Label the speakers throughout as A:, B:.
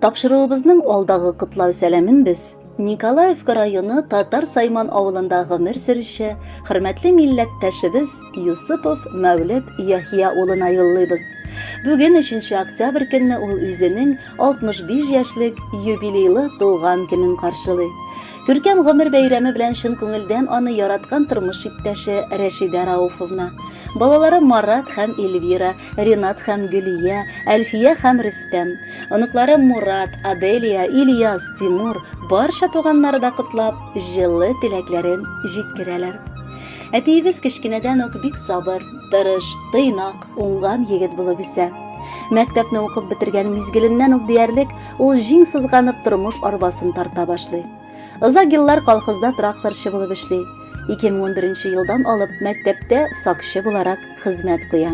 A: Тапшыруыбызның алдагы котлау сәламен без Николаевка районы Татар Сайман авылында гомер сөрүче хөрмәтле милләттәшебез Юсупов Мәүлет Яхия улына юллыйбыз. Бүген 3 октябрь көнне ул үзенең 65 яшьлек юбилейлы туган көнен каршылый. Күркәм гомер бәйрәме белән чын күңелдән аны яраткан тормыш иптәше Рәшидә Рауфовна, балалары Марат һәм Эльвира, Ренат һәм Гөлия, Әлфия һәм Рөстәм, оныклары Мурат, Аделия, Ильяс, Тимур, барча туганнары да котлап, җылы теләкләрен җиткерәләр. Әтиебез кечкенәдән үк бик сабыр, тырыш, тыйнак, уңган егет булып үсә. Мәктәпне укып бетергән мизгеленнән үк диярлек ул җиң сызганып тормыш арбасын тарта башлый. Озак еллар колхозда тракторчы булып эшли. 2011 елдан алып мәктәптә сакчы буларак хезмәт куя.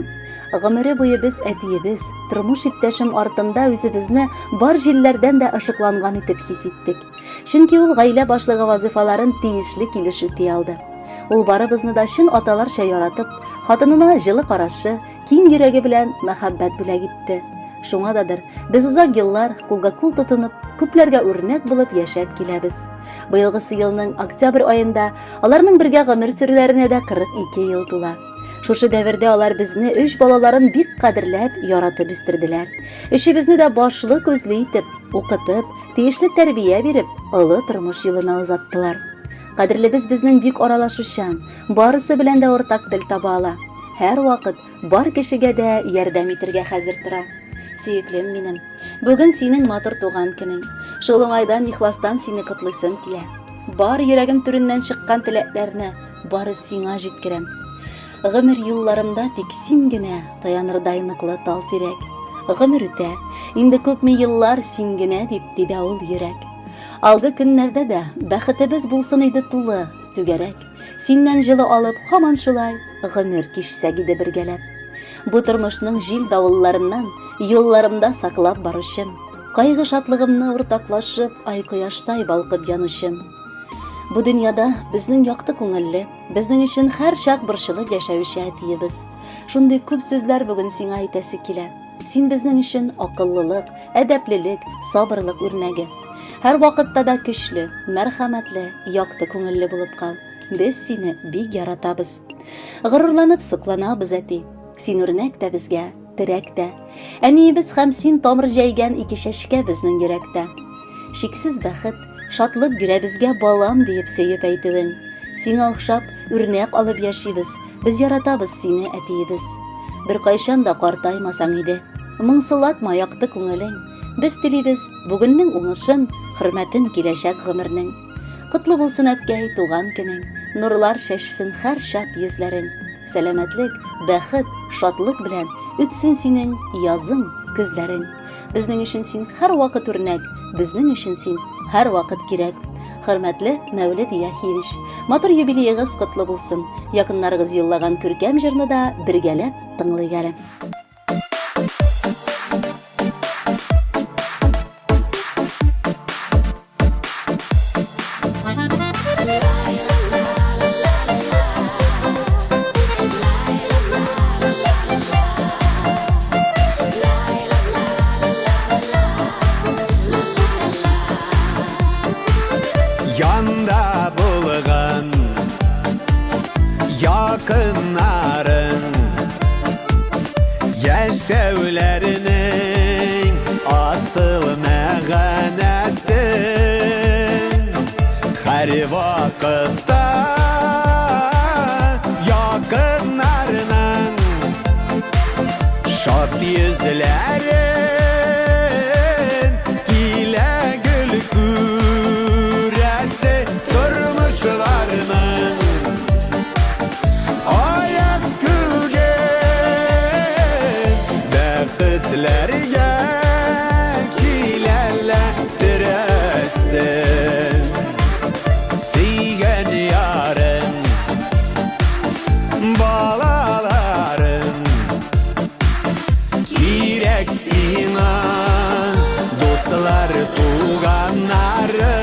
A: Гомере буе без әтиебез, тормыш иптәшем артында үзебезне бар җилләрдән дә ышыкланган итеп хис иттек. Чөнки ул гаилә башлыгы вазыйфаларын тиешле килеш үти алды. Ул барыбызны да чын аталарча яратып, хатынына җылы карашы, киң йөрәге белән мәхәббәт бүләк итте. Шуңададыр, без озак еллар кулга-кул тотынып, күпләргә үрнәк булып яшәп киләбез. Быелгысы елның октябрь аенда аларның бергә гомер сөрүләренә дә 42 ел тула. Шушы дәвердә алар безне өч балаларын бик кадерләп, яратып үстерделәр. Өчебезне дә башлы-күзле итеп, укытып, тиешле тәрбия биреп, олы тормыш юлына озаттылар. Кадерлебез безнең бик аралашучан, барысы белән дә уртак тел таба ала. Һәрвакыт бар кешегә дә ярдәм итергә хәзер тора. Сөеклем минем, бүген синең матур туган көнең. Шул уңайдан ихластан сине котлыйсым килә. Бар йөрәгем түреннән чыккан теләкләрне бары сиңа җиткерәм. Гомер юлларымда тик син генә таянырдай ныклы тал тирәк. Гомер үтә, инде күпме еллар син генә дип тибә ул йөрәк. Алгы көннәрдә дә бәхетебез булсын иде тулы, түгәрәк. Синнән җылы алып, һаман шулай гомер кичсәк иде бергәләп. Бу тормышның җил-давылларыннан юлларымда саклап баручым, кайгы-шатлыгымны уртаклашып, ай-кояштай балкып янучым. Бу дөньяда безнең якты күңелле, безнең өчен һәрчак борчылып яшәүче әтиебез. Шундый күп сүзләр бүген сиңа әйтәсе килә. Син безнең өчен акыллылык, әдәплелек, сабырлык үрнәге. Һәрвакытта да көчле, мәрхәмәтле, якты күңелле булып кал. Без сине бик яратабыз. Горурланып сокланабыз, әти. Син үрнәк тә безгә, терәк тә. Әниебез һәм син тамыр җәйгән ике чәчкә безнең йөрәктә. Чиксез бәхет, шатлык бирә безгә балам диеп сөеп әйтүең. Сиңа охшап, үрнәк алып яшибез. Без яратабыз сине, әтиебез. Беркайчан да картаймасаң иде. Моңсулатма якты күңелең. Без телибез бүгеннең уңышын, хөрмәтен киләчәк гомернең. Котлы булсын, әткәй, туган көнең, нурлар чәчсен һәрчак йөзләрең. Сәламәтлек, бәхет, шатлык белән үтсен синең язың, көзләрең. Безнең өчен син һәрвакыт үрнәк, безнең өчен син һәрвакыт кирәк. Хөрмәтле Мәүлет Яхиевич, матур юбилеегыз котлы булсын. Якыннарыгыз юллаган күркәм җырны да бергәләп тыңлыйк әле.
B: Янда булган якыннарың Яшәүләренең асыл мәгънәсен Һәр вакытта якыннарының Шат йөзләрен килә гөл күрәсе тормышларының Аяз күген бәхетләргә киләләр терәсен. Сөйгән ярың, балаларың кирәк сиңа, дуслар, туганнарың.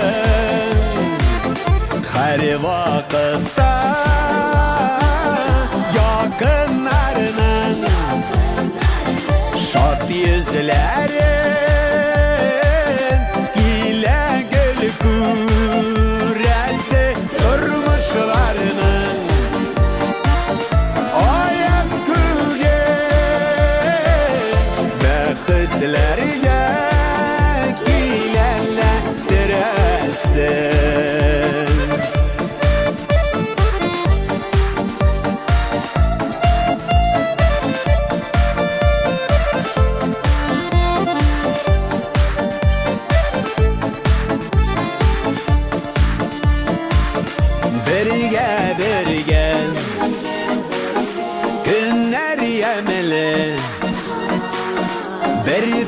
B: Һәрвакытта якыннарының шат йөзләрен.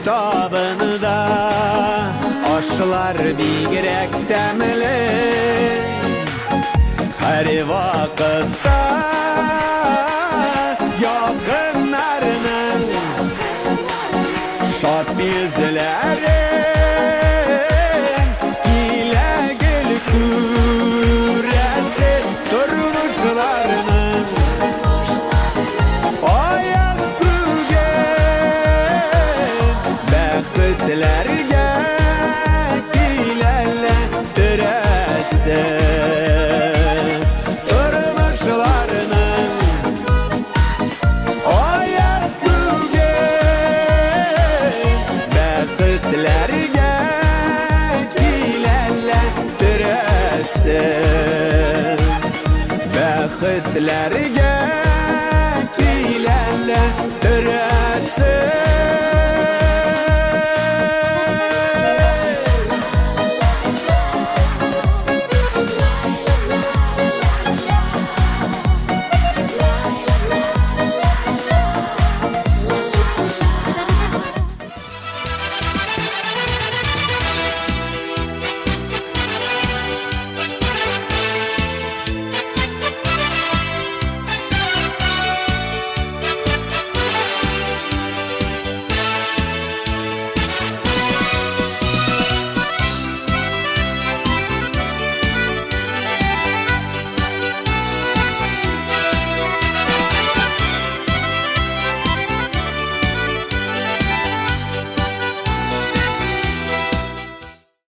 B: табында ашлар бигрәк тәмле. Һәр вакытта якыннарның шат йөзләрен килә гел күрәсе тормышларының аяз күген бәхетләргә киләләндерәсе тормышларының аяз күген бәхетләргә киләләндерәсе бәхетләргә.